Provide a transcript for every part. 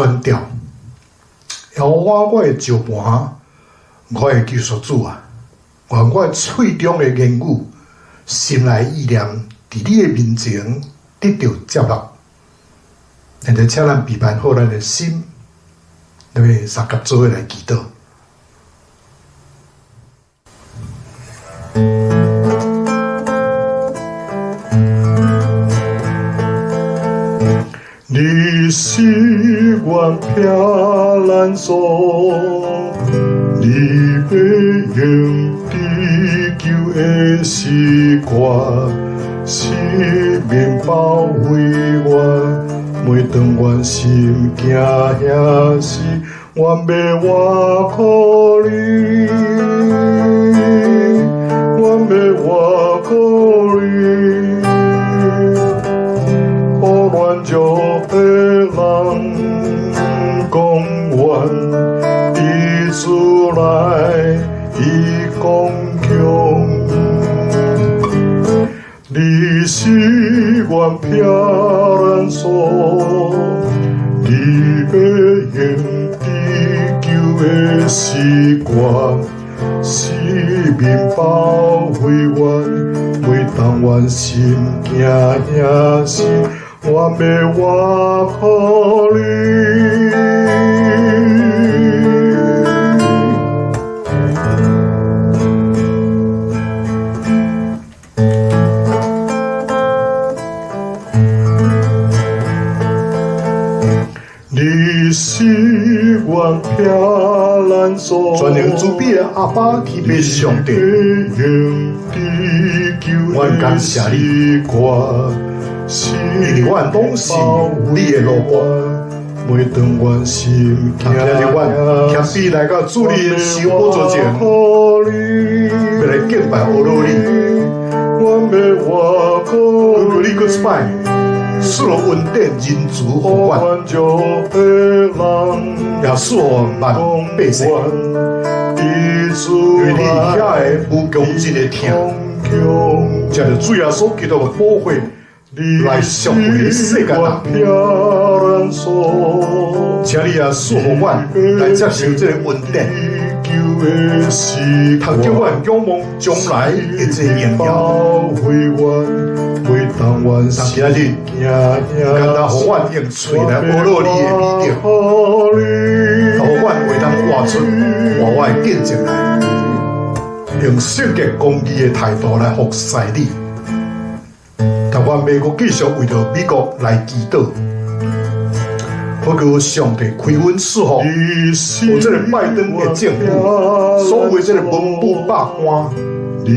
宣調。耶和華我的石磐，我的救贖主啊！願我喙中的言語、心內意念，佇你的面前得著接納。現在請咱備辦好咱的心，咱欲相佮做伙來祈禱。你是阮避難所，你欲用得救的詩歌，四面包圍我。每當阮心驚遐時，阮欲倚靠你，阮欲倚靠你。予軟弱的人講願，佇主內伊剛強。你是阮避難所，你欲用得救的詩歌，四面包圍阮。每當阮心驚遐時，阮欲倚靠你。你是阮避難所，全能慈悲的阿爸天父上帝，阮感謝你，因為阮攏是你的奴僕。今仔日阮謙卑來到主你的施恩寶座前，欲來敬拜阿羅你，求求你閣一擺賜予恩典仁慈予阮，也賜予萬百姓，因為你遐个無窮盡的疼，藉著主耶穌基督的寶血來贖回世間人。請你也賜予阮來接受這个恩典，通叫阮仰望將來的這个榮耀。但今仔日，敢若予阮用喙來阿羅你的美德，予阮會當活出活活的見證來，用聖潔公義的態度來服侍你。但阮欲閣繼續為著美國來祈禱，祈求上帝開恩賜福，予這个拜登的政府，所有這个文武百官，為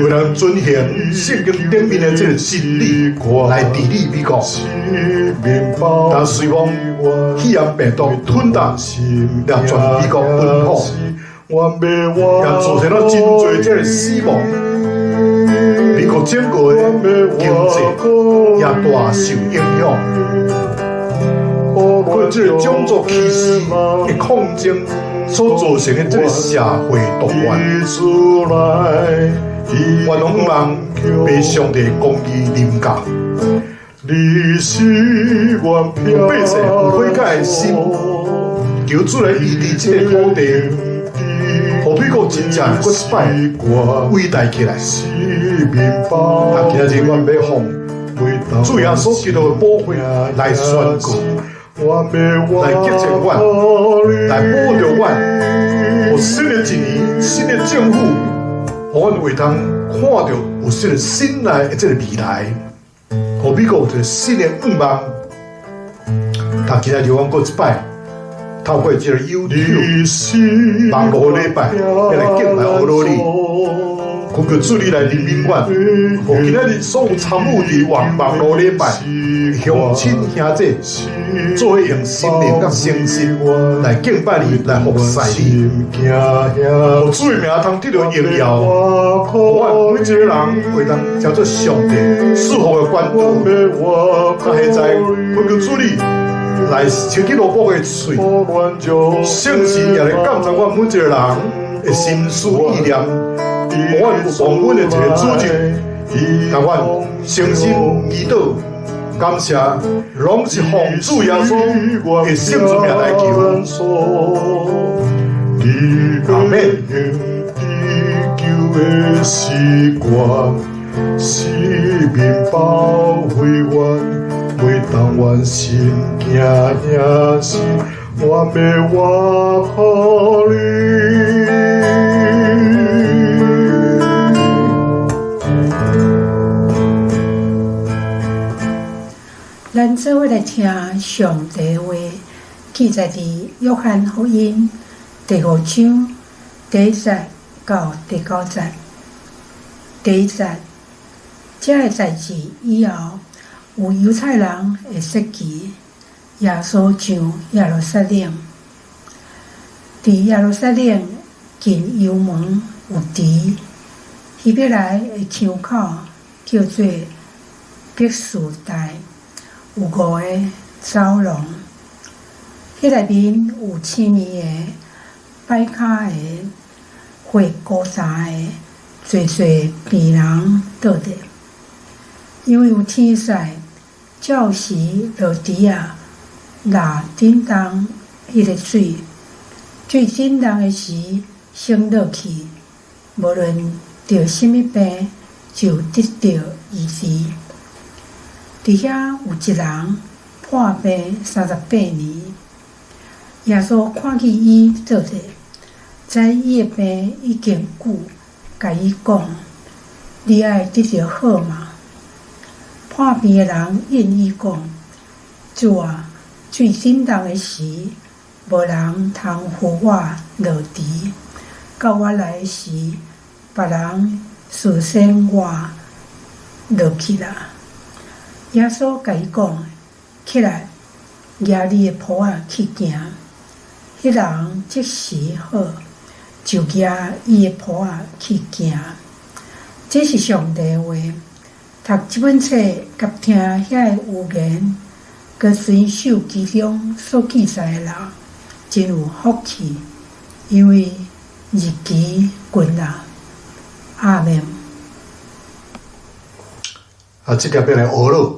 人遵行聖經頂面的這个真理來治理美國。但隨風肺炎病毒吞噬了全美國本土，也造成了真濟這个死亡。美國整個的經濟也大受影響。佮這个種族歧視的抗爭所造成的這个社會動亂，阮攏向望被上帝公義臨到，予百姓有悔改的心，求主來醫治這个土地，予美國真正閣一擺偉大起來。但今仔日阮欲奉主耶穌基督的寶血來宣告，來潔淨阮，來保著阮，予新的一年，新的政府，予阮會當看著有新的新來的這个未來，予美國有一个新的願望。但今仔日阮閣一擺，透過這个 YouTube 網路禮拜，欲來敬拜阿羅你，懇求主你來憐憫阮，予今仔日所有參與佇網路禮拜鄉親兄弟，做伙用心靈佮誠實來敬拜你，來服侍你，予主的名通得著榮耀，予阮每一個人會當成做上帝賜福的管道。但現在懇求主你來清潔奴僕的喙，聖神也來監察阮每一個人的心思意念，予阮有忘恩的一个主日，但阮誠心祈禱，感謝，攏是奉主耶穌的聖尊名來求。阿們。的詩歌，四面包圍阮，每當阮心驚遐時，我欲倚靠你。咱做伙來聽上帝話，記載佇約翰福音第五章第一節到第九節。第一節，這个代誌以後，有猶太人的節期，耶穌上耶路撒冷。佇耶路撒冷近羊門有池，希伯來的腔口叫做伯示大，有五个走廊。彼內面有青耳的、跛跤的、血孤焦的，濟濟病人倒佇。因為有天使照時落池仔，抐振動彼个水，水振動的時先落去，無論著啥物病，就得著醫治。佇遐有一人破病38年，耶穌看見伊倒佇，知伊的病已經久，共伊講：你愛得著好嗎？破病的人應伊講：主啊，水振動的時，無人通扶我落池；到我來的時，別人事先我落去啦。耶穌共伊講：起來，舉你的鋪仔去行。彼人即時好，就舉伊的鋪仔去行。這是上帝話。讀這本冊佮聽遐个預言，佮遵守其中所記載的人，真有福氣，因為日期近啦。阿們。啊，這條欲來學囉。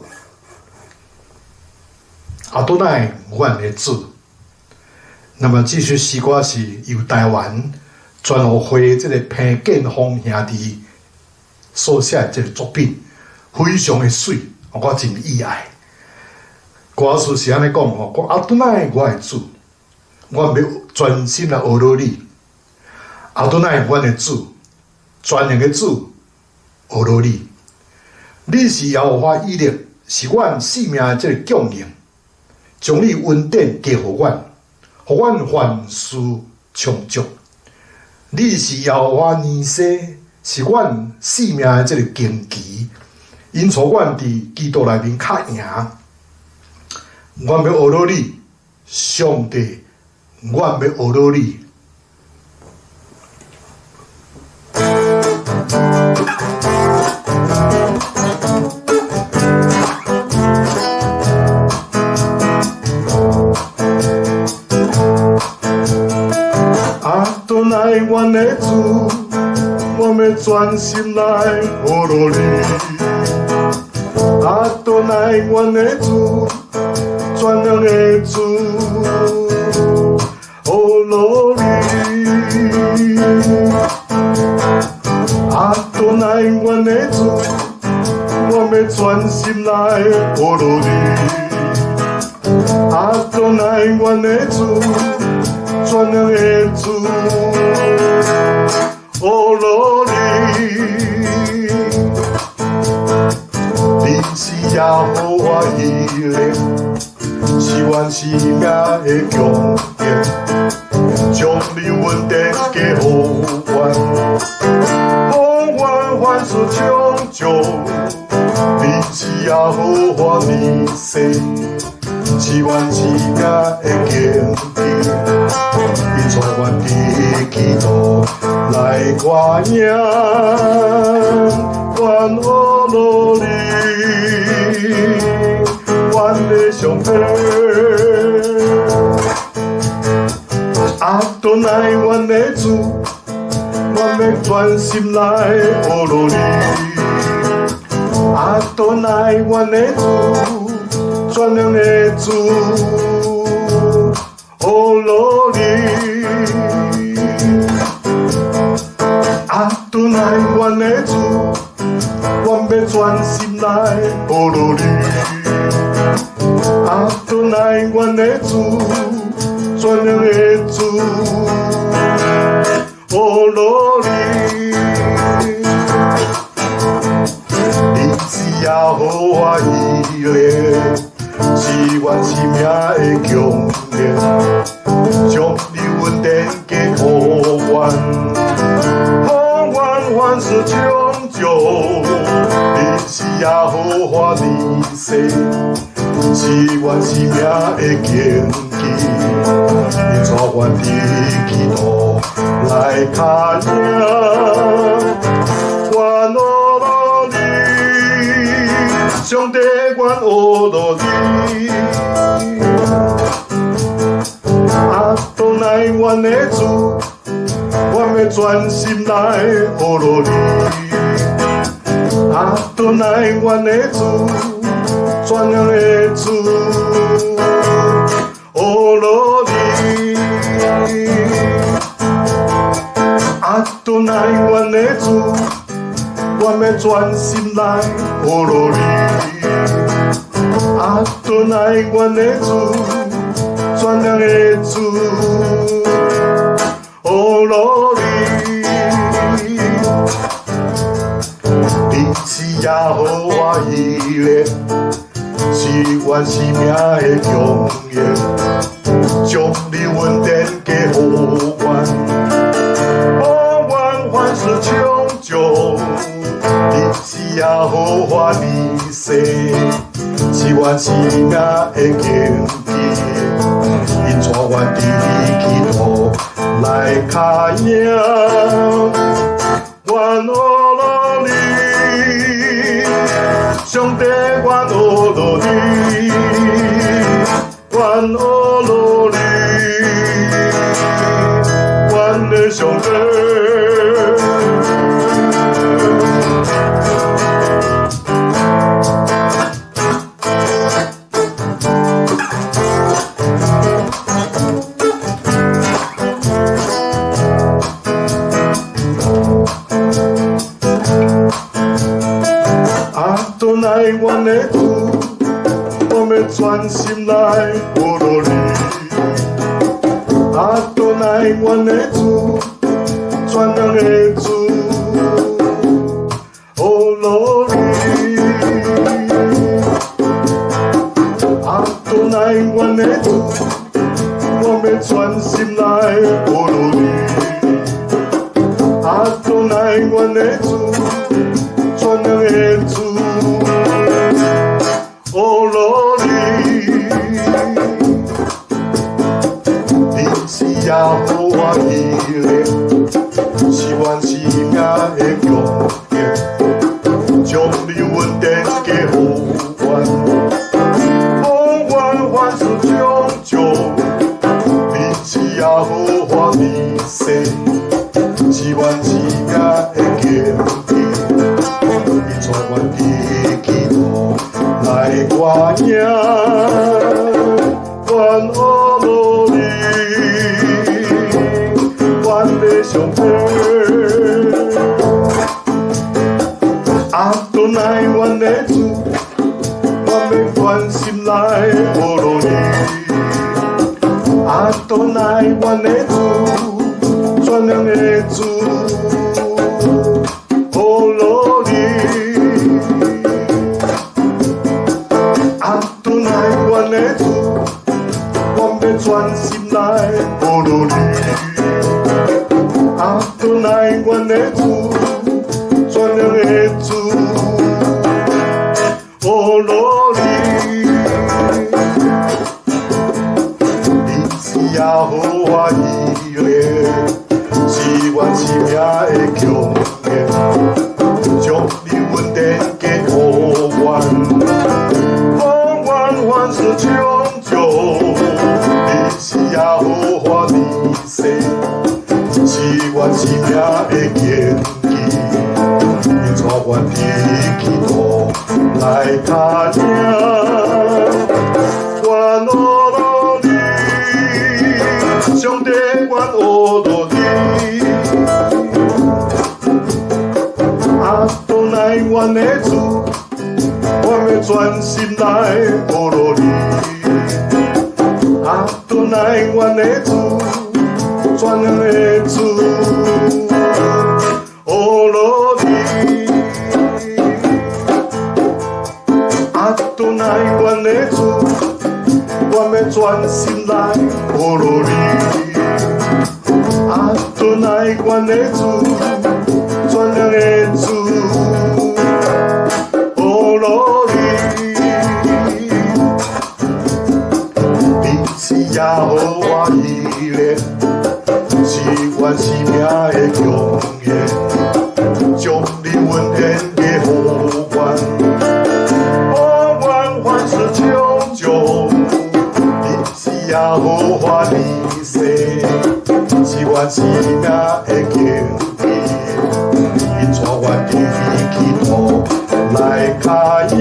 阿多奈，阮的主。那麼這首詩歌是由台灣傳道會這个彭建峰兄弟所寫的這个作品，非常的媠，我真喜愛。歌詞是按呢講吼，講阿多奈，我的主，我欲專心來學囉你。阿多奈，阮的主，全能的主，學囉你。你是耶和華以勒，是阮性命的這个供應，將你恩典加予阮，予阮凡事充足。你是耶和華尼西，是阮性命的這个根基，引導阮佇基督內面較贏。阮欲學囉你，上帝，阮欲學囉你。阿多奈，阮的主，我欲專心來學囉你。阿多奈，阮的主，全能的主，學囉你。阿多奈，阮的主，我欲專心來學囉你。阿多奈，阮的主，全能的主，學囉你。你是耶和華以勒，是阮生命的供應，將你恩典加予阮，予阮凡事充足。你是耶和華尼西，是阮生命的根基，引導阮佇基督來看贏，阮學囉你，阮的上帝。阿多奈，阮的主，阮欲專心來學囉你。阿多奈，阮的主，全能的主，呵囉你。阿多奈，阮的主，阮欲全心來呵囉你。阿多奈，阮的主，全能的主，呵囉你。你是耶和華以勒，是阮生命的強力，將你恩典加予阮，予阮凡事充足。你是耶和華尼西，是阮生命的根基，你帶阮佇基督來跤贏。阮呵囉你，上帝，阮呵囉你。阿多奈，阮的主，阮欲全心來呵囉你。阿多奈，阮的主，全能的主，呵囉你。阿多奈，阮的主，阮欲全心來呵囉你。阿多奈，阮的主，全能的主，呵囉你。你是耶和華以勒，是阮生命的強援，將你恩典加予阮，予阮凡事充足。你是耶和華尼西，是阮生命的根基，𪜶帶阮佇基督來跤贏。阮呵囉你，上帝，阮呵囉你，阮呵囉你，阮的上帝。阿多奈，阮的主，我欲全心來呵囉你。阿多奈，阮的主，全能的主，呵囉你。阿多奈，阮的主，我欲全心來呵囉你。阿多奈，阮的主，全能的主，呵囉你。你是耶和華以勒，是阮生命的強力，將你恩典加予阮，予阮凡事充足。你是耶和華尼西，是阮生命的根基，𪜶帶阮佇基督來過贏。阮呵囉你，阮的上帝。阿多奈，阮的主，阮欲全心來呵囉你。阿多奈，阮的主，全能的主，呵囉你。阿多奈，阮的主，阮欲全心來呵囉你。阿多奈，阮的主，全能的主，呵囉你。你是耶和華以勒，是阮生命的強力，將你恩典加予阮，予阮凡事充足。你是耶和華尼西，是阮生命的根基，𪜶帶阮佇基督來跤贏。阮的主，我欲全心來呵咾你。阿多奈阮的主，全能的主，呵咾你。阿多奈阮的主，我欲全心來呵咾你。阿多奈阮的主，全能的主，呵咾你。你是耶和華以勒，是阮生命的宮殿，將你恩典的予阮，予阮凡事充足。你是耶和華尼西，是阮生命的根基，伊帶阮佇歧途來跤贏。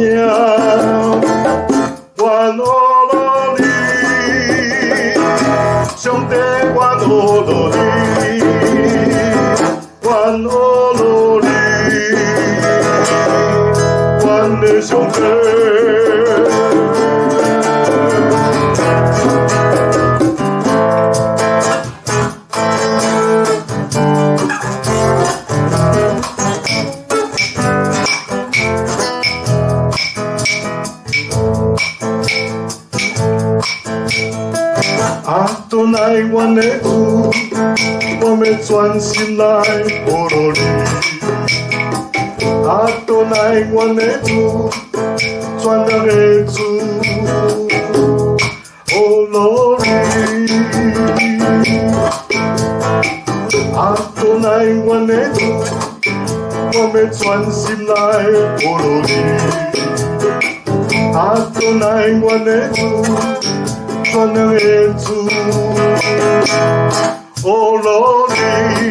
阮呵咾你，上帝，阮呵咾你，阮呵咾你，阮的上帝。阿多奈阮的主，我欲全心來呵咾你。阿多奈阮的主，全能的主，呵咾你。阿多奈阮的主，我欲全心來呵咾你。阿多奈阮的主，全能的主，呵咾你。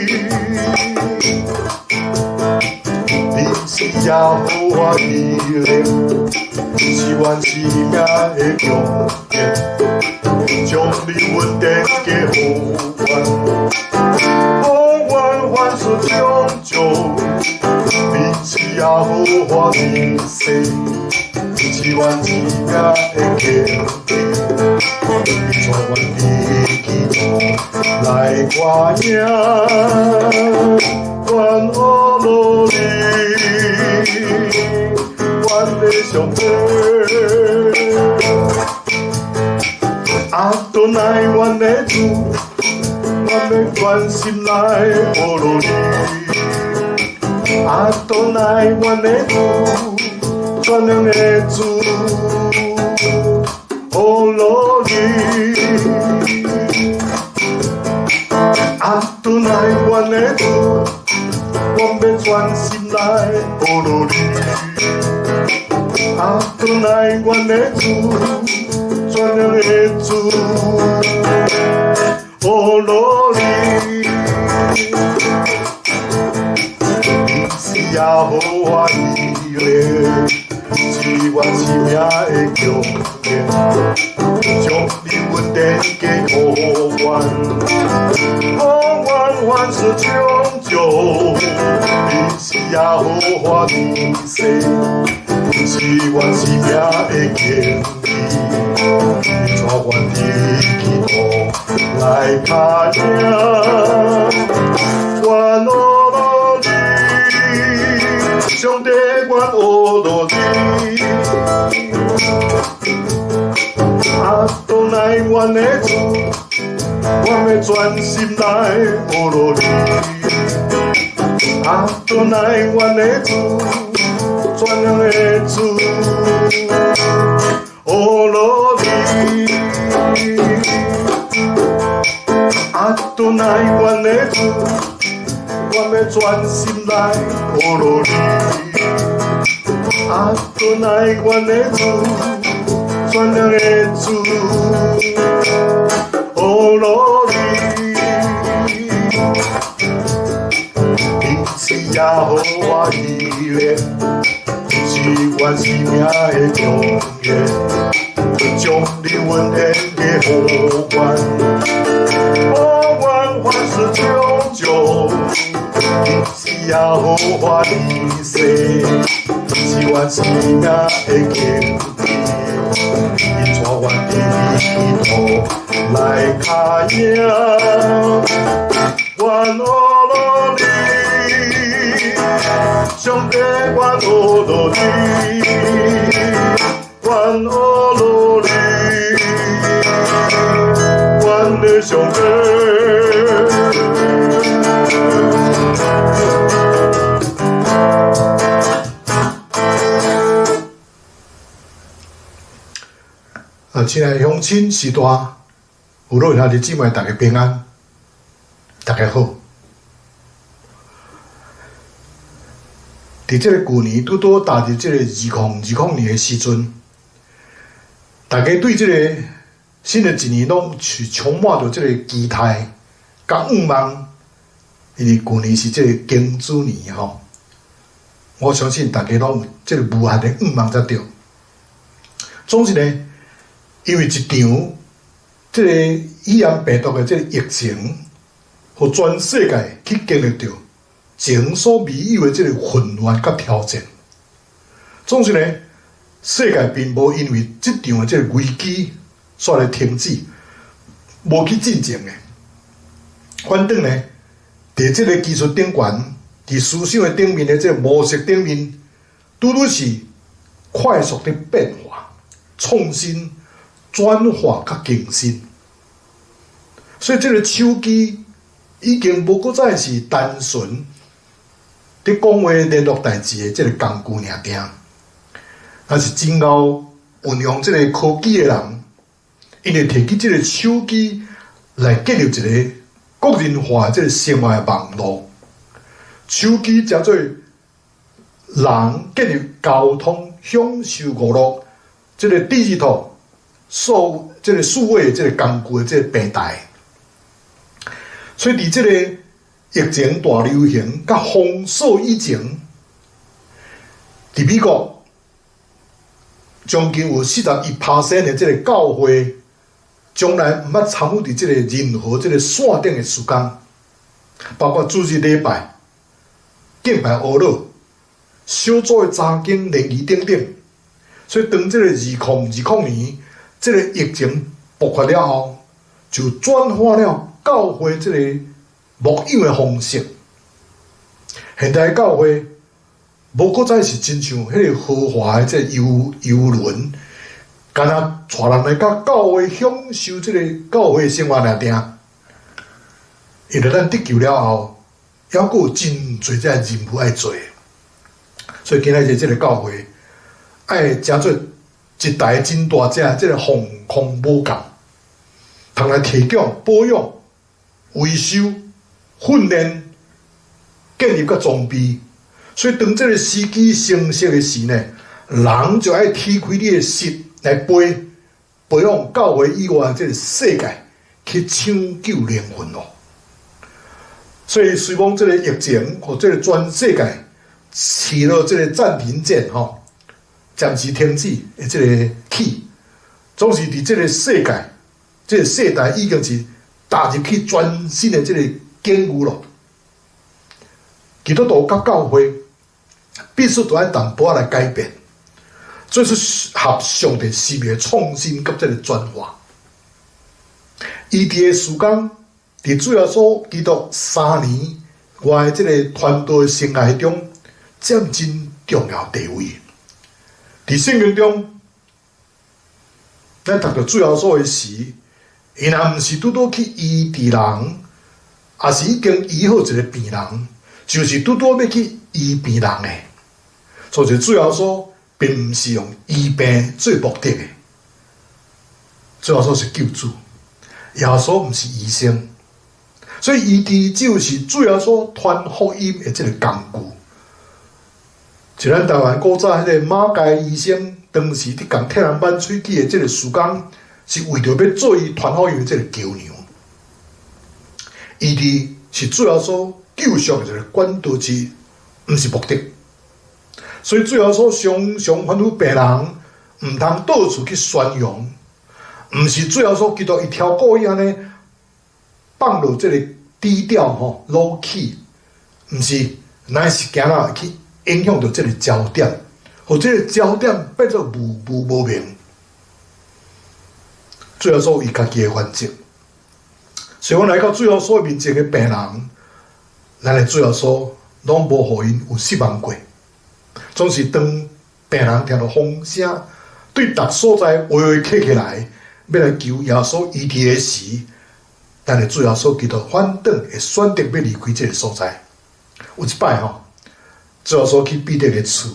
你是耶和華以勒，是阮生命的宮殿，將你恩典加予阮，予阮凡事充足。你是耶和華尼西，是阮生命的根基，伊帶阮佇歧途來看贏。阮呵咾你，阮的上帝。阿多奈阮的主，我欲全心來呵咾你。阿多奈阮的主，全能的主，呵咾你。阿多奈阮的主，我欲全心來呵咾你。阿多奈阮的主，全能的主，呵咾你。你是耶和華以勒，是阮生命的宮殿，將你恩典加予阮，予阮凡事充足。你是耶和華尼西，是阮生命的根基，伊帶阮佇歧途來跤贏。阮呵咾你，上帝，阮呵咾你。阿多奈阮的主，我欲全心來呵咾你。阿多奈阮的主，全能的主，呵咾你。阿多奈阮的主，我欲全心來呵咾你。阿多奈阮的主，全能的主，呵咾你。你是耶和華以勒，是阮生命的宮殿，將你恩典加予阮，予阮凡事充足。你是耶耶和華以西，是阮生命的宮殿，伊帶阮佇彼土來跤贏。阮呵樂你，上帝，阮呵樂你，阮呵樂你，阮的上帝。啊，親愛鄉親序大，有老兄弟姊妹，大家平安，大家好。佇這个舊年拄拄踏入這个2020年的時陣，大家對這个新的一年攏是充滿著這个期待佮願望，因為舊年是這个庚子年吼，我相信大家攏有這个無限的願望才對。總是呢，因為一場這个肺炎病毒的這个疫情，予全世界去經歷著前所未有的這个混亂佮挑戰。總是呢，世界並無因為這場的這个危機煞來停止，無去進前的。反轉呢，佇這个技術頂懸，佇思想的頂面的這个模式頂面，拄拄是快速的變化、創新、轉化佮更新。所以這个手機已經無閣再是單純佇講話聯絡代誌的這个工具爾爾，但是真𠢕運用這个科技的人，𪜶會提起這个手機來建立一个個人化的這个生活的網路。手機成做人建立溝通、享受娛樂這个 digital 數這个數位這个工具的這个平台。所以佇這個疫情大流行佮封鎖以前，佇美國將近有41% 的這个教會，從來毋捌參與佇這个任何這个線頂的事工，包括主日禮拜、敬拜阿樂、小組的查經聯誼等等。所以當這个2020年這个疫情爆發了後，就轉化了教會這個牧養的方式。現代教會無閣再是親像彼个豪華的這個遊遊輪，干焦帶人來佮教會享受這個教會生活爾爾。因為咱得救了後，猶閣有真濟這任務愛做，所以今仔日這個教會愛成做一台真大隻這個防空母艦，通來提供保養、維修、訓練、建立佮裝備。所以當這個時機成熟的時呢，人就愛提開你的翼來飛，飛往教會以外這個世界去搶救靈魂咯。所以雖講這個疫情予這個全世界起了這個暫停鍵吼，暫時停止的這個氣，總是佇這個世界，這個世代已經是踏入去全新的這個境遇咯。基督徒佮教會必須都愛淡薄仔來改變，做出合上帝心意的創新佮這個轉化。醫治的事工，佇主耶穌基督3年外這個傳道生涯中，佔真重要地位。佇聖經中，咱讀著主耶穌的時，伊若毋是拄拄去醫治人，抑是已經醫好一個病人，就是拄拄欲去醫病人的。所以主耶穌並毋是用醫病做目的的，主耶穌是救主，耶穌毋是醫生，所以醫治就是主耶穌傳福音的這個工具。像咱台灣古早彼个馬偕醫生，當時佇共替人挽喙齒的這個事工，是為著欲做伊傳福音的這個橋梁。醫治是主耶穌救贖的一個管道之一，毋是目的。所以主耶穌常常吩咐病人，毋通到處去宣揚，毋是主耶穌基督伊超故意按呢放落這個低調吼，low key，毋是。乃是驚啦去影響著這個焦點，予這個焦點變做模糊無明。主耶穌有伊家己的原則，所以阮來到主耶穌面前的病人，咱的主耶穌攏無予𪜶有失望過，總是當病人聽著風聲，對逐所在圍圍客起來，欲來求耶穌醫治的時，咱的主耶穌基督反轉會選擇欲離開這个所在。有一擺吼，主耶穌去彼得的厝，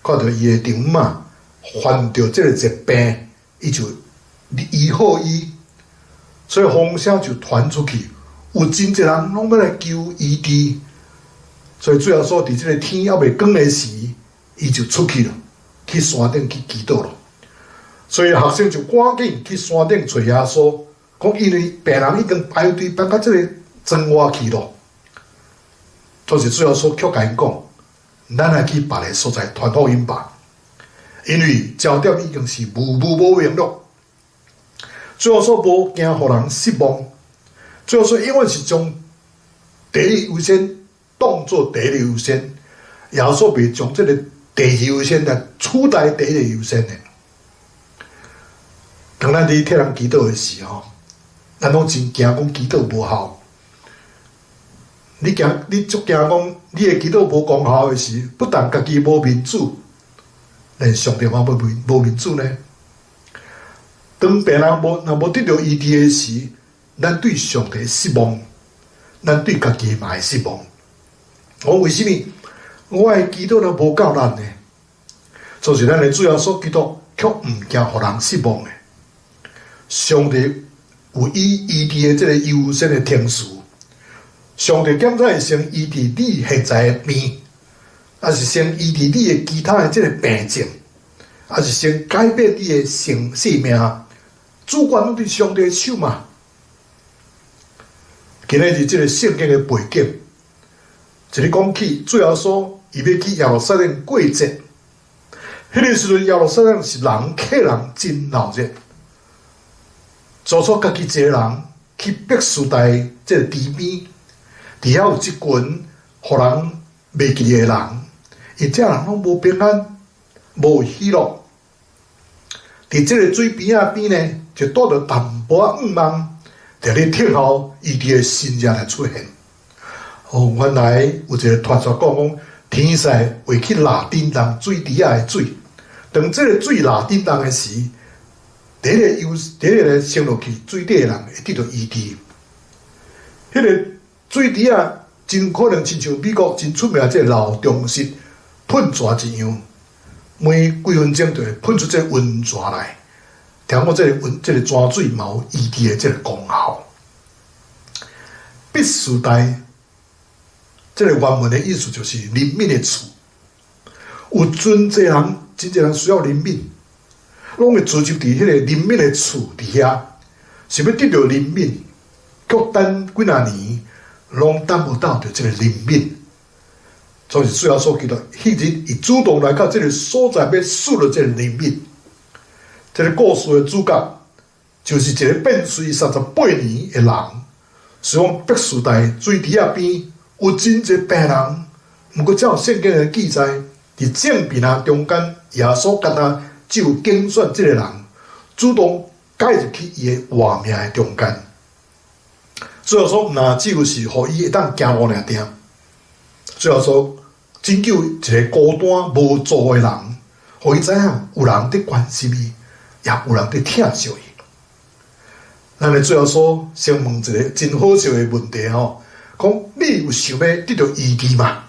看著伊的丈母仔患著這个疾病，伊就醫好伊，所以風聲就傳出去，有真濟人攏欲來求醫治，所以主耶穌佇這个天猶未光的時，伊就出去了，去山頂去祈禱了。所以學生就趕緊去山頂揣耶穌，講因為病人已經排隊排到這个庄外去咯。就是主耶穌卻共𪜶講，咱來去別个所在傳福音吧，因為焦點已經是模糊無明咯。主耶穌無驚予人失望，主耶穌永遠是將第一優先當做第一優先，耶穌袂將這个第二優先來取代第一優先的。當咱佇替人祈禱的時候，咱攏真驚講祈禱無效。你驚，你足驚講你的祈禱無功效的時，不但家己無面子，連上帝嘛無面子呢。當病人無若無得著醫治的時，咱對上帝失望，咱對家己嘛會失望。我為啥物我的祈禱若無夠力呢？就是咱的主耶穌基督，卻毋驚予人失望的。上帝有伊醫治的這个優先的程序。上帝檢查會先醫治你現在的病，抑是先醫治你的其他的這个病症，抑是先改變你的生命？主權攏佇上帝手嘛。今日佇這个聖經的背景，一日講起，主耶穌伊欲去耶路撒冷過節，彼个時陣耶路撒冷是人客人真鬧熱，耶穌家己一個人去伯賽大這个池邊。佇遐有一群予人袂記的人，𪜶這人攏無平安、無喜樂。佇這个水邊仔邊呢，就拄著淡薄仔向望，佇咧等候醫治的神跡來出現。哦，原來有一个傳說講講，天使會去抐振動水池仔的水，當這个水抐振動的時，第一個有第一個來升落去水底的人會得著醫治。彼个水池仔真可能親像美國真出名這个老中式噴泉一樣，每幾分鐘就會噴出這个溫泉來。聽講這个溫這个泉水嘛有醫治的這个功效。伯賽大這个原文的意思就是憐憫的厝，有真濟人，真濟人需要憐憫，攏會聚集佇彼个憐憫的厝佇遐，想欲得著憐憫，卻等幾若年，攏等無到著這个憐憫。所以主耶穌基督，彼日伊主動來到這个所在，欲賜予這个憐憫。這个故事的主角就是一个變瘁38年的人，是講伯賽大水池仔邊有真濟病人，毋過照聖經的記載，佇眾病人中間，耶穌敢若只有揀選這个人，主動介入去伊的活命的中間。主耶穌毋若只有是予伊會當行路爾定，主耶穌拯救一个孤單無助的人，予伊知影有人佇關心伊，也有人佇疼惜伊。咱的主耶穌先問一个真好笑的問題吼，講你有想欲得著醫治嗎？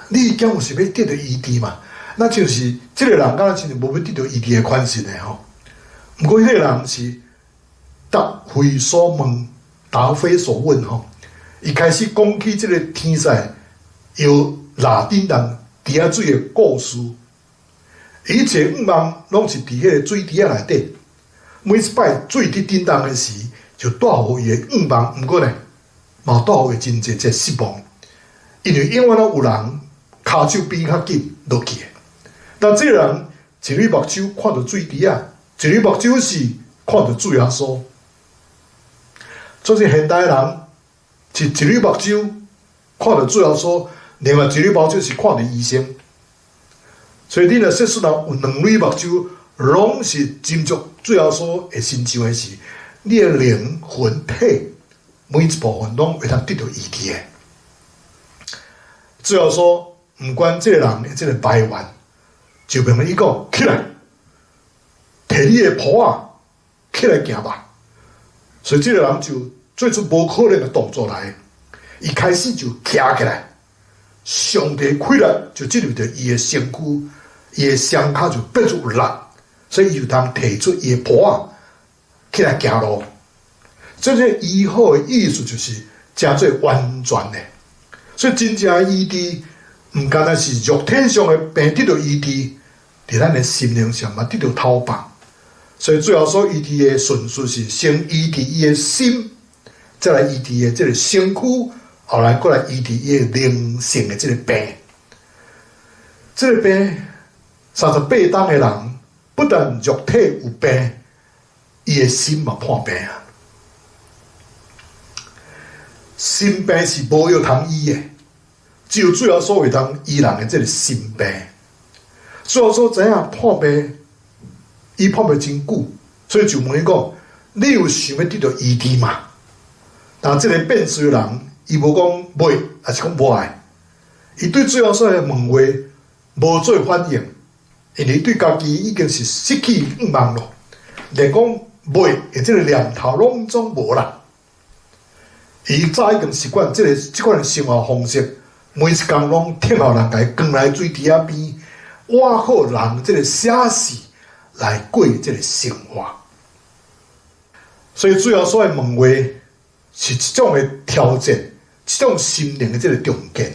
你敢有想欲得著醫治嗎？那就是這个人敢若親像無欲得著醫治的款式的吼。毋過彼个人是答非所問，答非所問吼。伊開始講起這个天使搖抐振動池仔水的故事，伊一切向望攏是佇彼个水池仔內底。每一擺水佇振動的時，就帶予伊的向望。毋過呢，嘛帶予伊真濟這失望，因為永遠攏有人跤手比較緊落去的。但這个人一蕊目睭看著水池仔，一蕊目睭是看著主耶穌。所以現代人是一蕊目睭看著主耶穌，另外一蕊目睭是看著醫生。所以你若說雖然有兩蕊目睭，攏是斟酌主耶穌的身上的時，你的靈魂體每一部分攏會當得著醫治的。主耶穌毋管這个人的這个埋怨，就命令伊講起來，提你的鋪仔起來行吧。所以這个人就做出無可能的動作來，伊開始就徛起來，上帝氣力就進入著伊的身軀，伊的雙跤就變出有力，所以伊就通提出伊的鋪仔起來行路。這個醫好的意思就是誠做完全的，所以真正的醫治，毋干焦是肉體上的病得著醫治，佇咱的心靈上嘛得著透放。所以主耶穌醫治的順序是先醫治伊的心，再來醫治伊的這个身軀，後來閣來醫治伊的靈性的這个病。這个病38冬的人，不但肉體有病，伊的心嘛破病啊。心病是無藥通醫的，只有主耶穌會當醫人的這个心病。主耶穌知影破病，伊破病真久，所以就問伊講：你有想欲得著醫治嗎？但這个變水的人，伊無講袂，抑是講無愛。伊對主耶穌的問話無做反應，因為對家己已經是失去願望咯，連講袂的這个念頭攏總無啦。伊早已經習慣這个這款的生活方式，每一工攏聽候人共伊扛來水池仔邊，倚靠人這个寫死來過這个生活。所以主耶穌的問話是一種的挑戰，一種心靈的這个重建。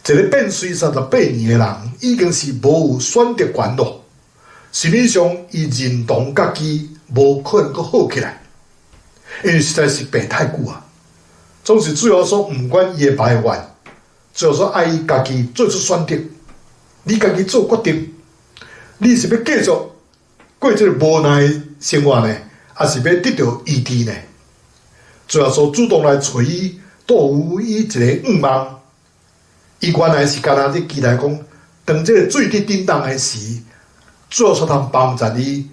一个變水38年的人，已經是無有選擇權咯。心理上，伊認同家己無可能閣好起來，因為實在是病太久啊。總是主耶穌毋管伊的埋怨，主耶穌愛伊家己做出選擇，你家己做決定，你是欲繼續過這个無奈的生活呢，抑是欲得著醫治呢？主耶穌主動來揣伊，都有伊一个願望。伊原來是干焦佇期待講，當這个水池振動的時，主耶穌通幫助伊，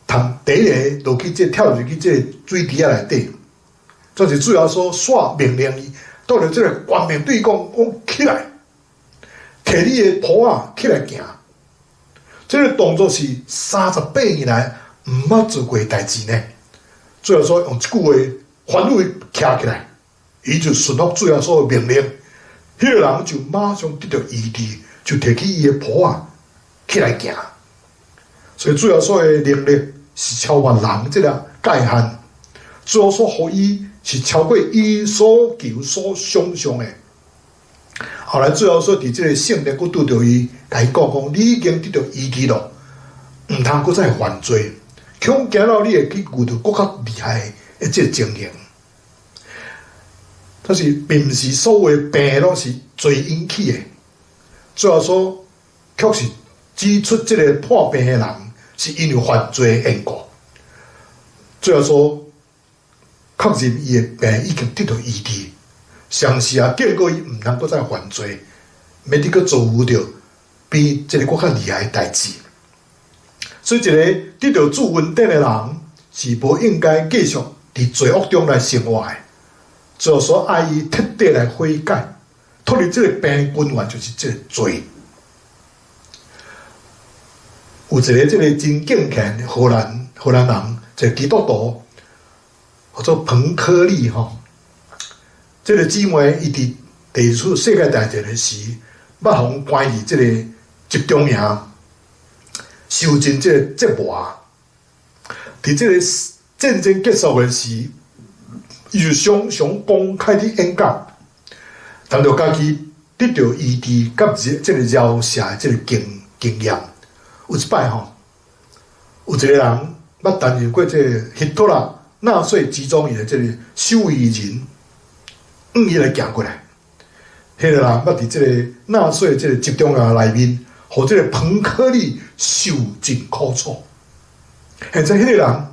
通第一个落去這跳入去這个水池仔內底。就是主耶穌煞命令伊，到了這个權柄對伊講，講起來，提你的鋪仔起來行。這个動作是38年來毋捌做過的代誌呢。主耶穌用一句話吩咐伊徛起來，伊就順服主耶穌的命令。彼个人就馬上得著醫治，就提起伊的鋪仔起來行。所以主耶穌的能力是超越人這个界限。主耶穌予伊是超過伊所求所想像的。後來主耶穌佇這个聖殿閣拄著伊，共伊講講，你已經得著醫治咯，毋通閣再犯罪，恐驚了你會去遇著閣較厲害的這个情形。但是並毋是所有的病攏是罪引起的。主耶穌確實指出這个破病的人是因為犯罪的緣故。主耶穌確認伊的病已經得著醫治，同時也警告伊毋通閣再犯罪，免得閣遭遇著比這个閣較厲害的代誌。所以，一个得著主恩典的人是無應該繼續佇罪惡中來生活的。主耶穌愛伊徹底來悔改，脫離這个病根源就是這个罪。有一个這个真敬虔的荷蘭人，一个基督徒，叫做彭柯麗吼。這个姊妹伊佇第二次世界大戰的時，捌予關佇這个集中營，受盡這个折磨。佇這个戰爭結束的時，伊就常常公開佇演講，談著家己得著醫治佮這個療赦的這个經驗。有一擺吼，有一个人捌擔任過這个希特勒納粹集中營的這个守衛人，向伊來行過來。彼个人捌佇這个納粹這个集中營內面，予這个彭柯麗受盡苦楚。現在彼個人，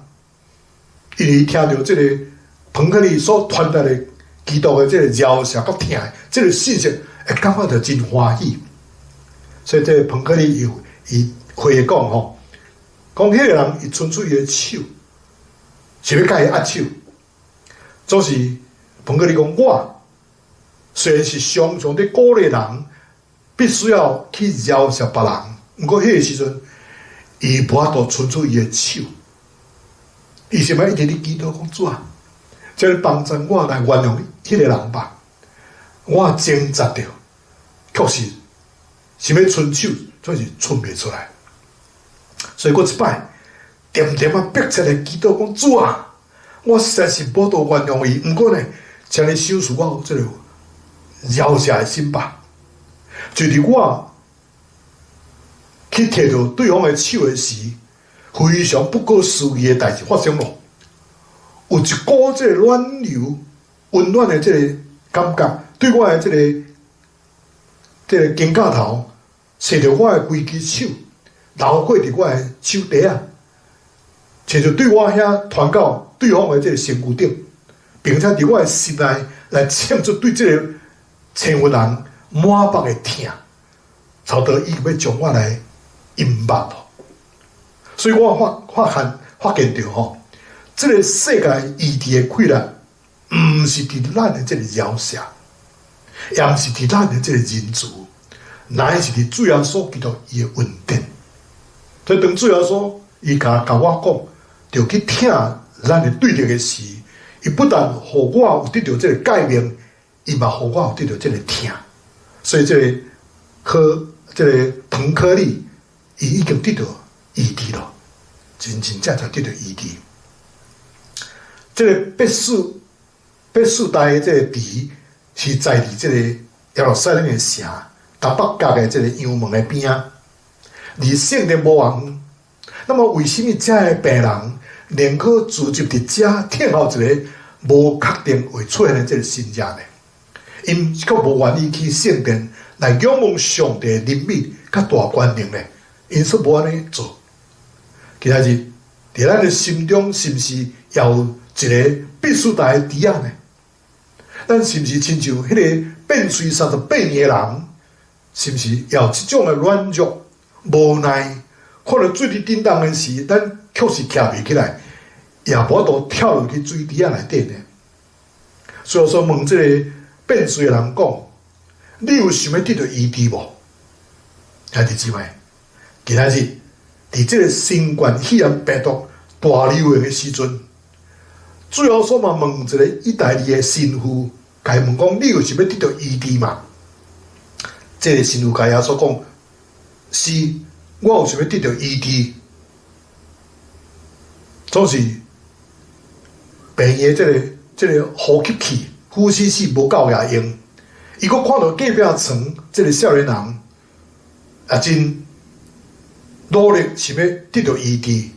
因為聽著這个彭柯麗所傳達的基督的這个療赦佮疼，這个信息，會感覺著真歡喜。所以這個彭克利有伊回講吼，講彼個人伊伸出伊的手，是欲共伊握手。總是彭克利講，我雖然是常常佇鼓勵人，必須要去饒恕別人，毋過彼個時陣，伊無法度伸出伊的手，伊是欲一直咧祈禱講，主啊，請你幫助我來原諒彼個人吧。我掙扎著，確實想欲伸手，總是伸袂出來。所以閣一擺，恬恬仔迫切來祈禱講，主啊，我實在是無法度原諒伊，毋過呢，請你賞賜我有這個饒恕的心吧。就佇我去提著對方的手的時，非常不可思議的代誌發生咯。有一股這個暖流、溫暖的這個感覺，對我的這個肩胛頭，踅著我的規支手，流過佇我的手底仔，親像對我遐傳到對方的這個身軀頂，並且佇我的心內來唱出對這個青雲人滿腹的疼，差不多伊欲將我來擁抱咯。所以我發現著吼，這個世界醫治的氣力，毋是佇咱的這個饒恕，也毋是佇咱的這個仁慈，乃是佇主耶穌基督伊的恩典。所以當主耶穌伊共我講，著去疼咱的對敵的時，伊不但予我有得著這個誡命，伊嘛予我有得著這個疼。所以這個這個彭克利，伊已經得著醫治咯，真真正正得著醫治。這個伯賽大的這個池是在佇這個耶路撒冷的城東北角的這個羊門的邊仔，離聖殿無偌遠。那麼為啥物遮的病人寧可聚集佇遮等候一个無確定會出現的這個神跡呢？𪜶閣無願意去聖殿來仰望上帝的憐憫佮大權能呢？𪜶煞無按呢做。今仔日佇咱的心中，是毋是也有一个伯賽大的池仔呢？咱是毋是親像彼个變喙38年的人，是毋是也有這種的軟弱、無奈？看著水佇振動的時，咱確實徛袂起來，也無法度跳入去水池仔內底呢？所以說問這个變喙的人講：你有想欲得著醫治無？兄弟姊妹，今仔日佇這个新冠肺炎病毒大流行的時陣，主耶穌嘛問一个意大利的神父，共伊問講：你有想欲得著醫治嗎？這个神父共耶穌講：是，我有想欲得著醫治。總是病院這个呼吸器、呼吸器無夠𠊎用，伊閣看著隔壁床這个少年人也真努力想欲得著醫治，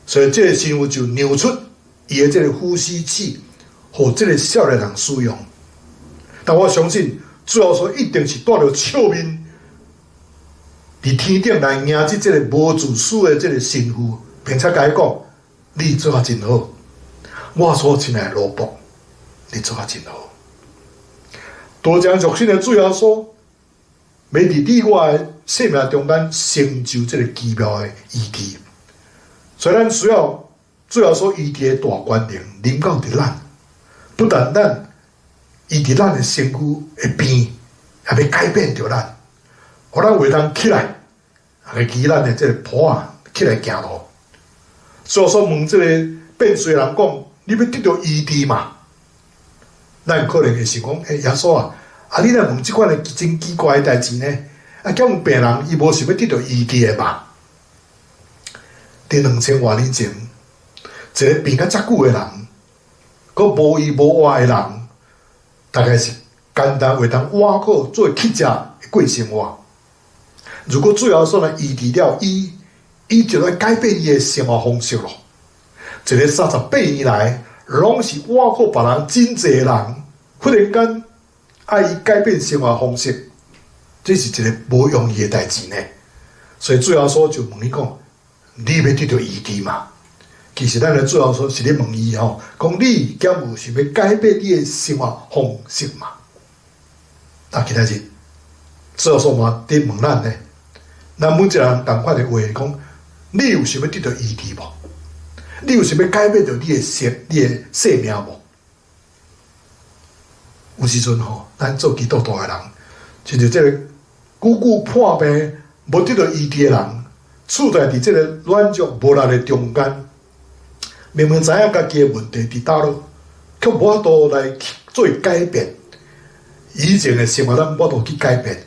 所以這个神父就讓出伊的這个呼吸器，予這个少年人使用。但我相信，主耶穌一定是帶著笑面，佇天頂來迎接這个無自私的這个神父，並且共伊講：你做得真好，我所親愛的奴僕，你做得真好。道成肉身的主耶穌，欲佇你我的生命中間成就這个奇妙的醫治，所以咱需要主耶穌醫治的大權能臨到佇咱，不但咱伊佇咱的身軀會變，也欲改變著咱，予咱會當起來，來舉咱的這个抱仔起來行路。所以說問這个變喙的人講：你欲得著醫治嗎？咱可能會想講：欸，耶穌啊，啊你來問這款的真奇怪的代誌呢？啊，敢有病人伊無想欲得著醫治的嗎？佇2000外年前，一个病甲遮久的人，閣無依無倚的人，大概是簡單會當倚靠做乞食過生活。如果主耶穌來醫治了伊，伊就來改變伊的生活方式咯。一个38年來，攏是倚靠別人真濟的人，忽然間愛伊改變生活方式，這是一个無容易的代誌呢。所以主耶穌就問伊講：你欲得著醫治嗎？其實咱的主耶穌是咧問伊吼，講你敢有想欲改變你的生活方式嗎？啊，今仔日主耶穌嘛佇問咱呢，咱每一個人仝款的話講，你有想欲得著醫治無？你有想欲改變著你的生命無？有時陣吼，咱做基督徒的人，親像這个久久破病無得著醫治的人，處在佇這个軟弱無力的中間，明明知影家己的問題佇佗落，卻無法度來做改變。以前的生活咱無法度去改變，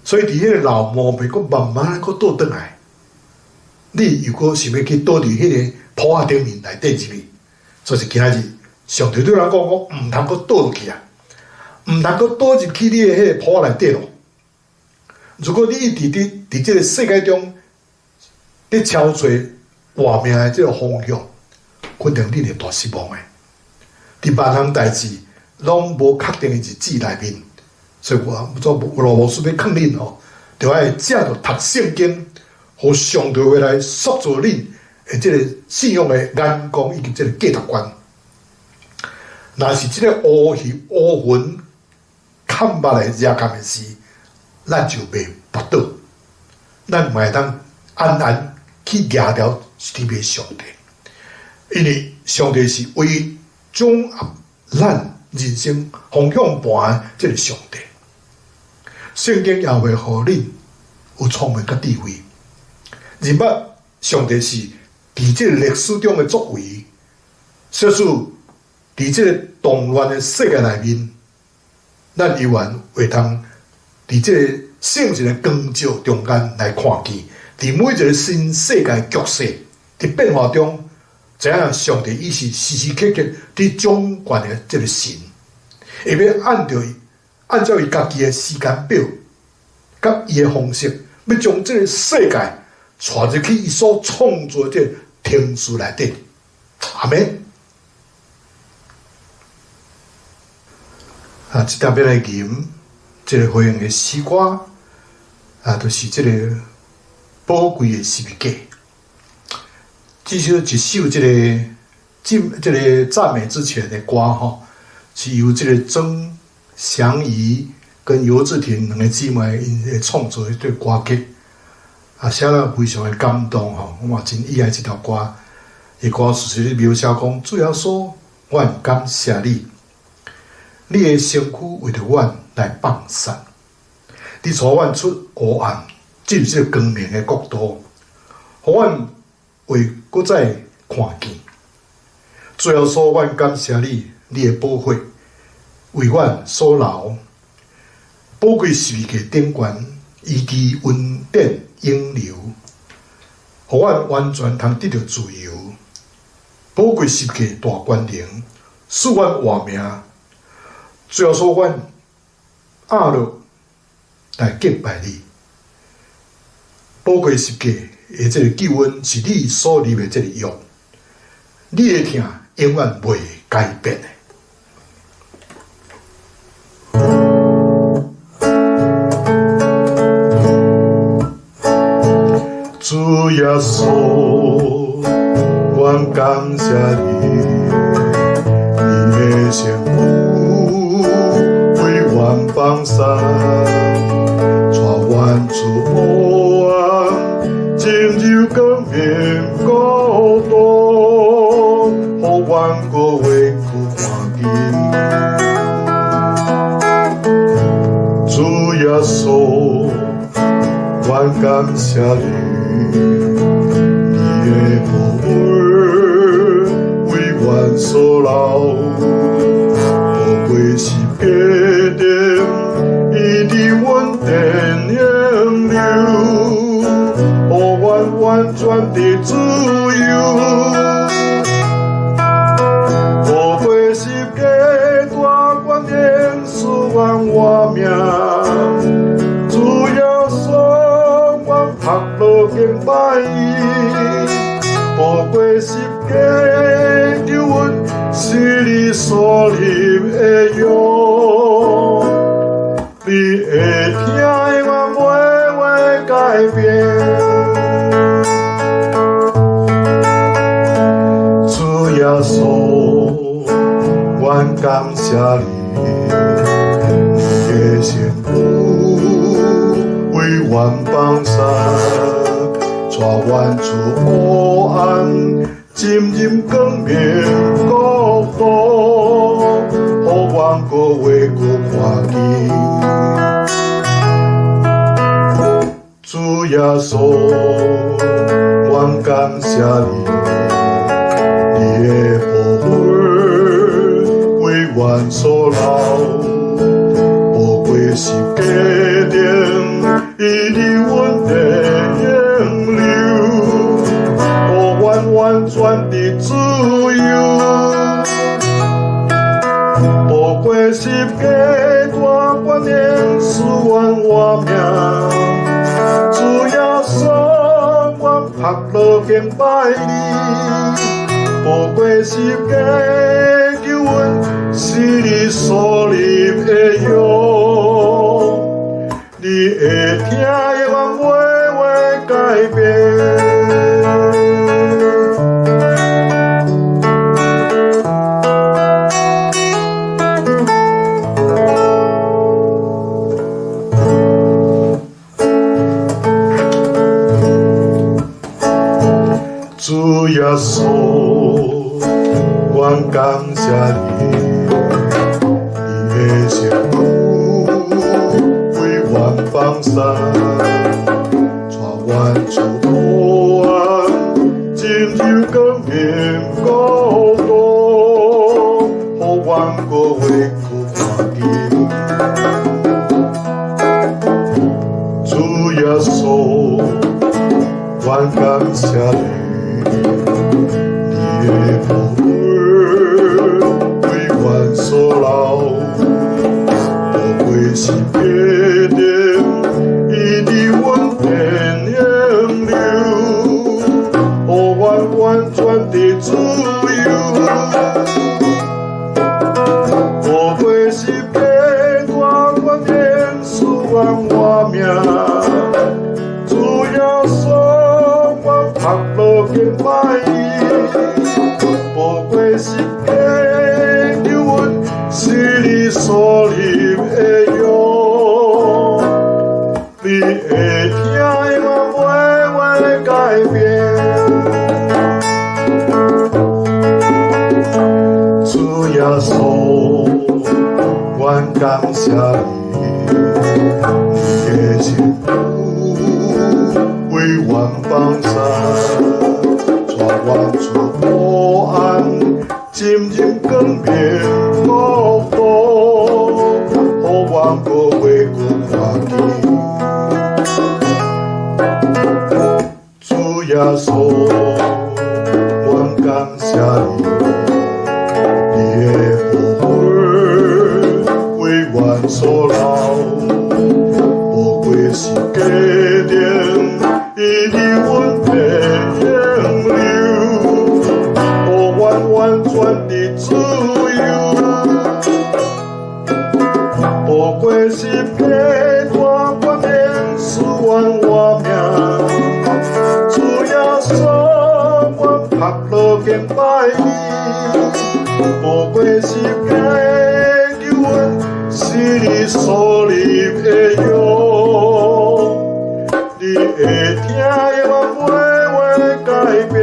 所以佇彼個老毛病，閣慢慢閣倒轉來。你又閣想欲去倒佇彼个鋪仔頂面內底入去，所以今仔日上帝對咱講講，毋通閣倒落去啊！毋通閣倒入去你的彼个鋪仔內底咯。如果你一直佇這个世界中，佇超揣活命的這个方向，肯定你會大失望的。佇萬項代誌攏無確定的日子內面，所以我做羅牧師欲勸恁吼，著愛藉著讀聖經，予上帝話來塑造恁的這个信仰的眼光以及這个價值觀。若是這个烏雲烏雲崁目的惹含的時，咱就袂跋倒，咱嘛會當安安去蜈牢天父上帝，因為上帝是為掌握咱人生方向盤的這个上帝。聖經也會予恁有聰明佮智慧，認捌上帝是佇這个歷史中的作為，說使佇這個動亂的世界內面，咱猶原會當佇這個聖神的光照中間來看見，佇每一個新世界局勢佇變化中，知影上帝伊是時時刻刻佇掌權的這个神，會欲按照伊家己的時間表，佮伊的方式，欲將這个世界帶入去伊所創造的這个程序內底。阿們。啊，這帖欲來吟這个回應的詩歌，啊，就是這个寶貴的十字架。至少一首這个進這个讚美之泉的歌吼，是由這个曾祥儀跟游志婷兩个姊妹𪜶的創作的這个歌曲，啊，寫了非常的感動吼，我嘛真喜愛這條歌。伊歌詞是描寫講，主耶穌，阮感謝你，你的身軀為著阮來放殺，你帶阮出黑暗，進入這个光明的國度，予阮會閣再看見。主耶穌，阮感謝你，你的寶血為阮所流，寶貴十字架頂懸，醫治恩典湧流，予阮完全通得著自由。寶貴十字架大權能，賜阮活命。主耶穌，阮壓落來敬拜你。寶貴十字架的這个救恩是你所立的這个約，你的疼永遠袂改變的。主耶穌，阮感謝你，你的身軀為阮放殺，帶阮出黑暗，進入光明國度，予阮閣會去看見。主耶穌，阮感謝你，你的寶血為阮所流，寶貴十字架頂，醫治恩典湧流，予阮完全的自由。寶貴十字架大權能，賜阮活命。主耶穌，阮拍落敬拜伊。寶貴十字架救恩是你所立的約，你的疼永遠袂會改變。主耶穌，阮感謝你，你的身軀阮放殺，帶阮出黑暗，進入光明國度，予阮閣會閣看見。主耶穌，阮感謝你，你的寶血為阮所流，寶貴十架頂，伊的恩典湧流，予阮完全的自由。寶貴十架大觀念，使阮活命。主耶穌，阮拍落敬拜你，寶貴十架救恩是你所立的約，你會聽永遠袂會改變。主耶穌，阮感謝你，你的身軀為阮放殺，帶阮出黑暗，進入光明國度，予阮閣會閣看見。主耶穌，阮感謝你，你的寶血為阮所流，寶貴十架頂，伊的恩典湧流，予阮完全的自由。寶貴十架大觀念，使阮活命。主耶穌，阮拍落敬拜你，寶貴十架救恩是你所立的約，你會聽永遠袂會改變。主耶穌，阮感謝你，你的身軀為阮放殺，帶阮出黑暗，進入光明國度，予阮閣會閣看見。主耶穌，阮感謝你，你的寶血為阮所流，寶貴十架頂，伊的恩典湧流，予阮完全的自由。寶貴十架大觀念，使阮活命。主耶穌，阮拍落敬拜你，寶貴十架救恩是你所立的約，你會聽永遠袂會改變。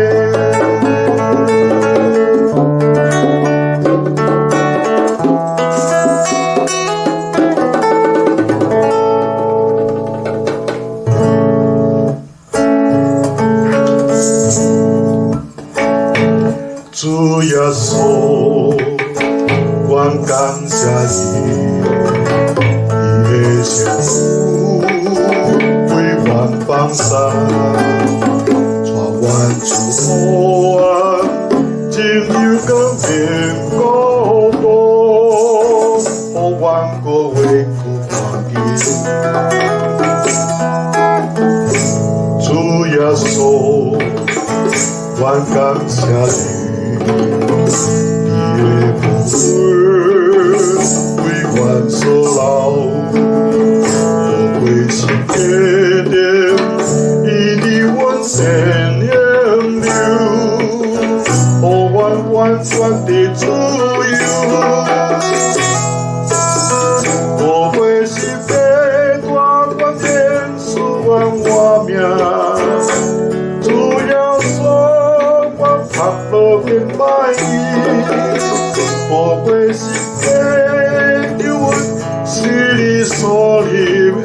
主耶穌，阮感謝你，你的身軀為阮放殺，帶阮出黑暗，進入光明國度，予阮閣會閣看見。主耶穌，阮感謝你，你的寶血為阮所流，寶貴十架頂，伊的恩典湧流，予阮完全的自由。寶貴十架大觀念，使阮無過是假救恩，是你所立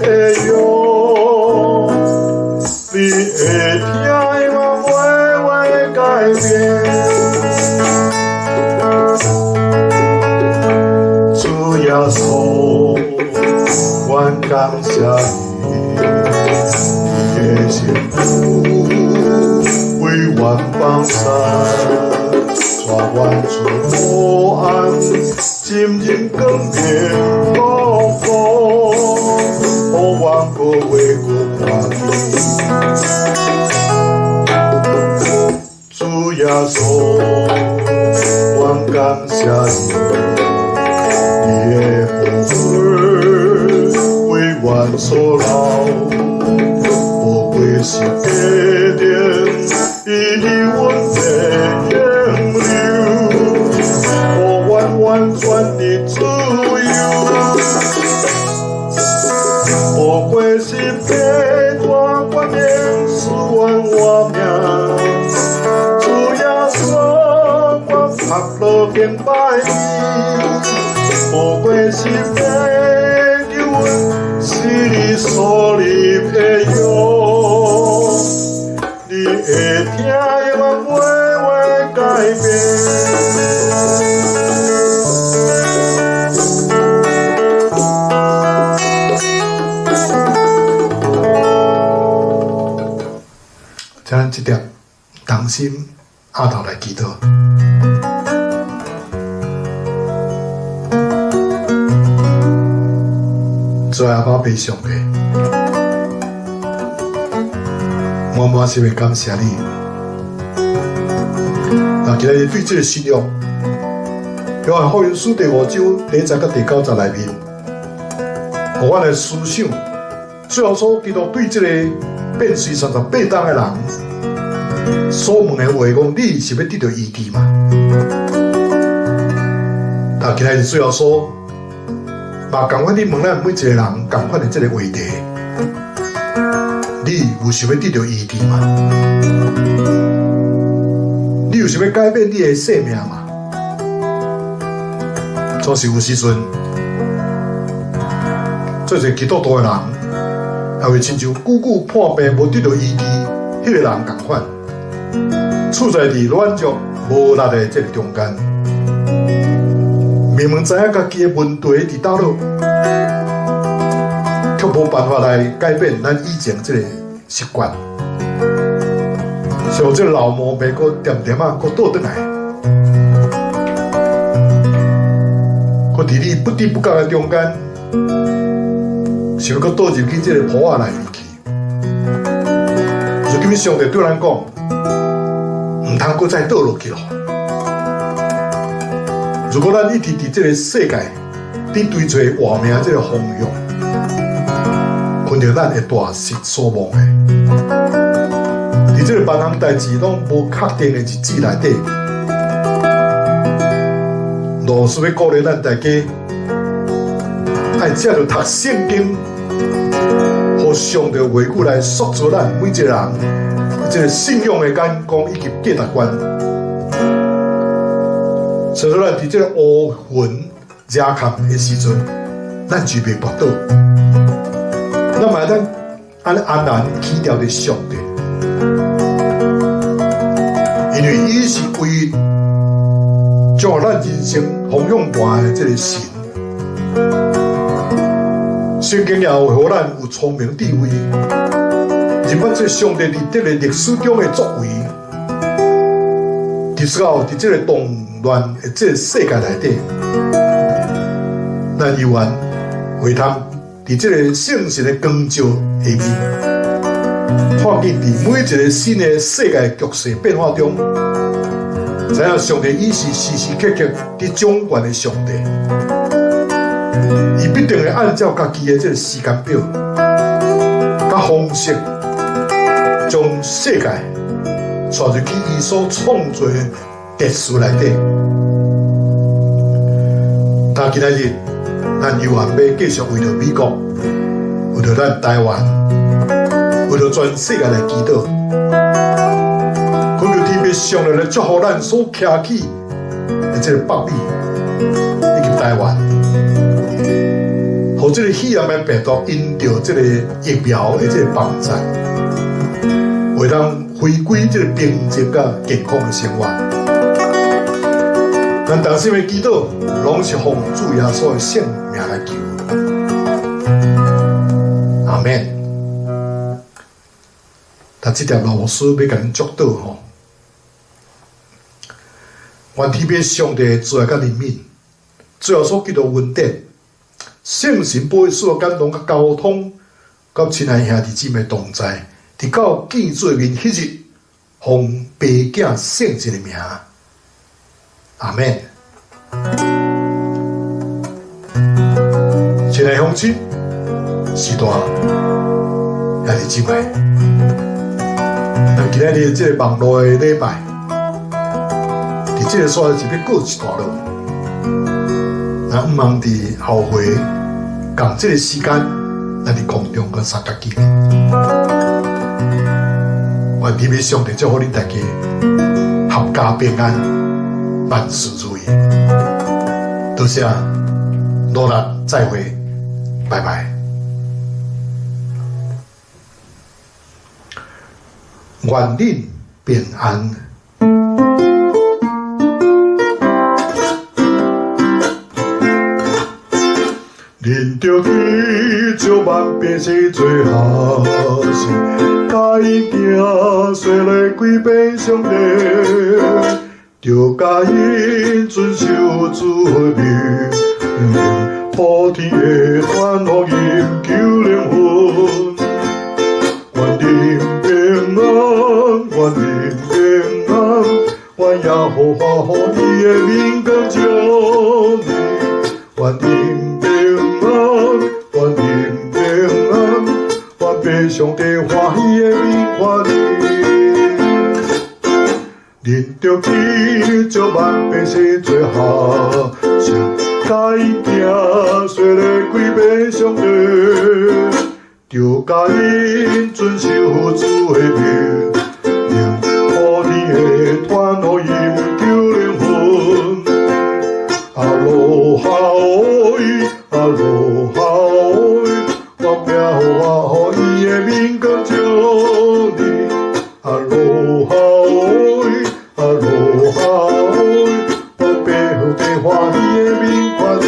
的約。你會聽永遠袂改變。主耶穌，阮感謝你，你的身軀為阮放殺，帶阮出黑暗，進入光明國度，予阮閣會閣看見。主耶穌，阮感謝你，你的寶血為阮所流，無過是假定，伊的恩典永留，予阮完全的自由。無過是白大冠冕賜阮活命，主耶穌，阮拍落敬拜你。無過是白救恩，是你所立的約，你會聽永遠袂改變。請咱這點同心阿頭來祈禱。主阿爸父上帝，滿滿心的感謝你。那今日對這個新約，約翰福音書第五章第一節到第九節內面，予阮來思想，主耶穌基督對這個變隨38冬的人所問的話，講你是欲得著醫治嗎？但今日主耶穌嘛仝款，你問咱每一個人仝款的這個話題，你有想欲得著醫治嗎？你有想欲改變你的生命嗎？總是有時陣，做一個基督徒的人，也會親像久久破病無得著醫治，彼個人仝款，處在佇軟弱無力的這個中間，明明知影家己的問題佇佗落，卻無辦法來改變咱以前這個習慣，像這個老毛病，閣恬恬仔，閣倒轉來，閣佇你不知不覺的中間，想欲閣倒入去這個鋪仔內面去。如今上帝對咱講，毋通閣再倒落去囉。如果咱一直佇這個世界，佇追揣活命這個方向，肯定咱會大失所望的。佇這個萬項代誌攏無確定的日子內底，老師欲鼓勵咱大家，愛藉著讀聖經，予上帝話語來塑造咱每一個人，這個信仰的眼光以及價值觀。所以咱佇這個烏雲遮崁的時陣，咱就袂跋倒。咱嘛會當按呢安然倚吊佇上帝，因為伊是唯一將咱人生方向盤的這個神。聖經也有予咱有聰明智慧，認捌這個上帝佇這個歷史中的作為，直到佇這個動亂的這個世界內底，咱猶原會通佇這個聖神的光照下面，看見佇每一個新的世界局勢變化中，知影上帝伊是時時刻刻佇掌權的上帝，伊必定會按照家己的這個時間表、佮方式，將世界帶入去伊所創造的秩序內底。但今仔日，咱猶原欲繼續為著美國、為著咱台灣、為著全世界來祈禱，懇求天父上帝來祝福咱所徛起的這個北美。以及台灣，予這个肺炎的病毒因著這个疫苗的這个幫助，會當回歸這个平靜佮健康的生活。咱同心的祈禱，攏是奉主耶穌的聖名來求。阿們。但這條老師欲共恁祝禱吼，願天父上帝慈愛佮憐憫，主耶穌基督恩典，聖神保惠師的感動佮交通，佮親愛兄弟姊妹同在，直到見主的面彼日，奉父子聖神的名，阿們。親愛鄉親，序大，兄弟姊妹，咱今仔日這个網路的禮拜，佇這个所在是欲告一段落。咱毋通佇後回仝這个時間，咱佇空中閣相佮見面。願天父上帝祝福恁大家，闔家平安，萬事如意。多謝，努力再會，拜拜。願恁平安。恁著去招萬百姓做學生，教𪜶行洗禮歸變上帝，著教𪜶遵守主的命令，普天的傳福音救靈魂。願恁平安，願恁平安，願耶和華予伊的面光照你，願恁平安，願恁平安，願父上帝歡喜的面看你。恁著去招萬百姓做學生，教𪜶行洗禮歸變上帝，著教𪜶遵守主的命令，普天的傳福音救靈魂。阿羅哈伊，阿羅哈伊，願耶和華予伊的面光照你。阿羅哈伊，阿羅哈伊，願父上帝歡喜的面看你。